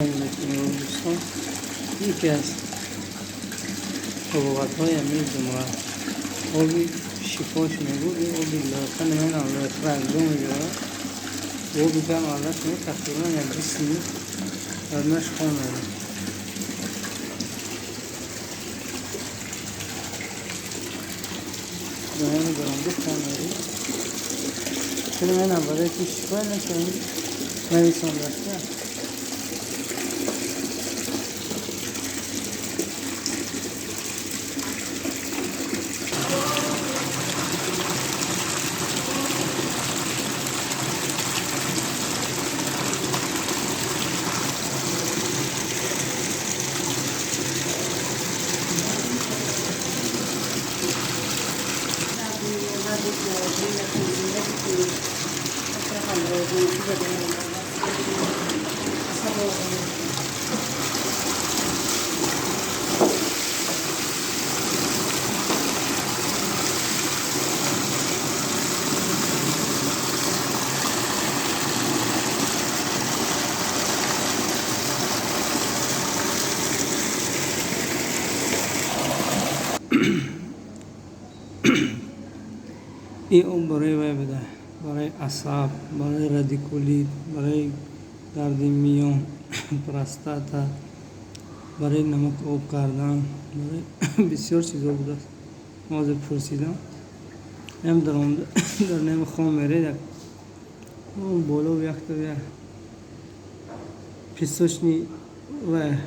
Дӯстон, яке аз табобатҳои ҳамин ҷумла оби шифош мегӯ, ин оби лоиқа намедонам, лоиқаро аз ҷо мебарад. Оби гарм аллаш тақрибан як 20 минут дарунаш хом мерад. Намедонам, хом мерад. Намедонам, барои ки шифо накунем, нависондаст. Ин об барои вай буда, барои асаб, барои радикулит, барои дарди миён, простата, барои намак об кардан, барои бисёр чизҳо будааст. Мо ҳозир пурсидам. Ям даромада дар неми хом меред, як боло якта як песочный ва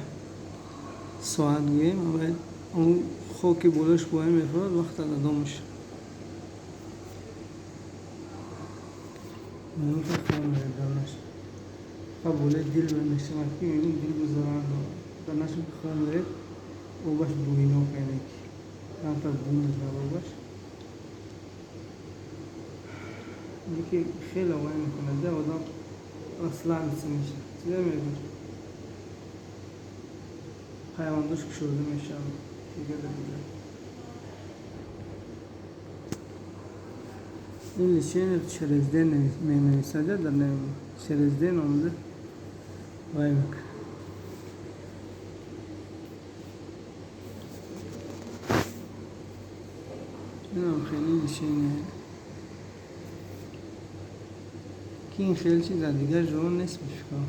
соат гӯем, ва он хоки болош поён мефурад, вақта дадом мешавад. Болои дил мешавад, ки мебинем, дил зарар дорад. Дар нашу хом меред, обаш бӯйнок, яъне ки камтар бӯ мекунад обаш. Ки хеле вай мекунад, одам расслабиться мешавад. Чида мегӯяд? Пайвандош кушода мешавад. Дига дига. Ин лечение через день менависад, дар через день омада вай мекунад. Инам хеле лечение. Ки ин хеле чиз дар дигар ҷоҳо нест, бификрам.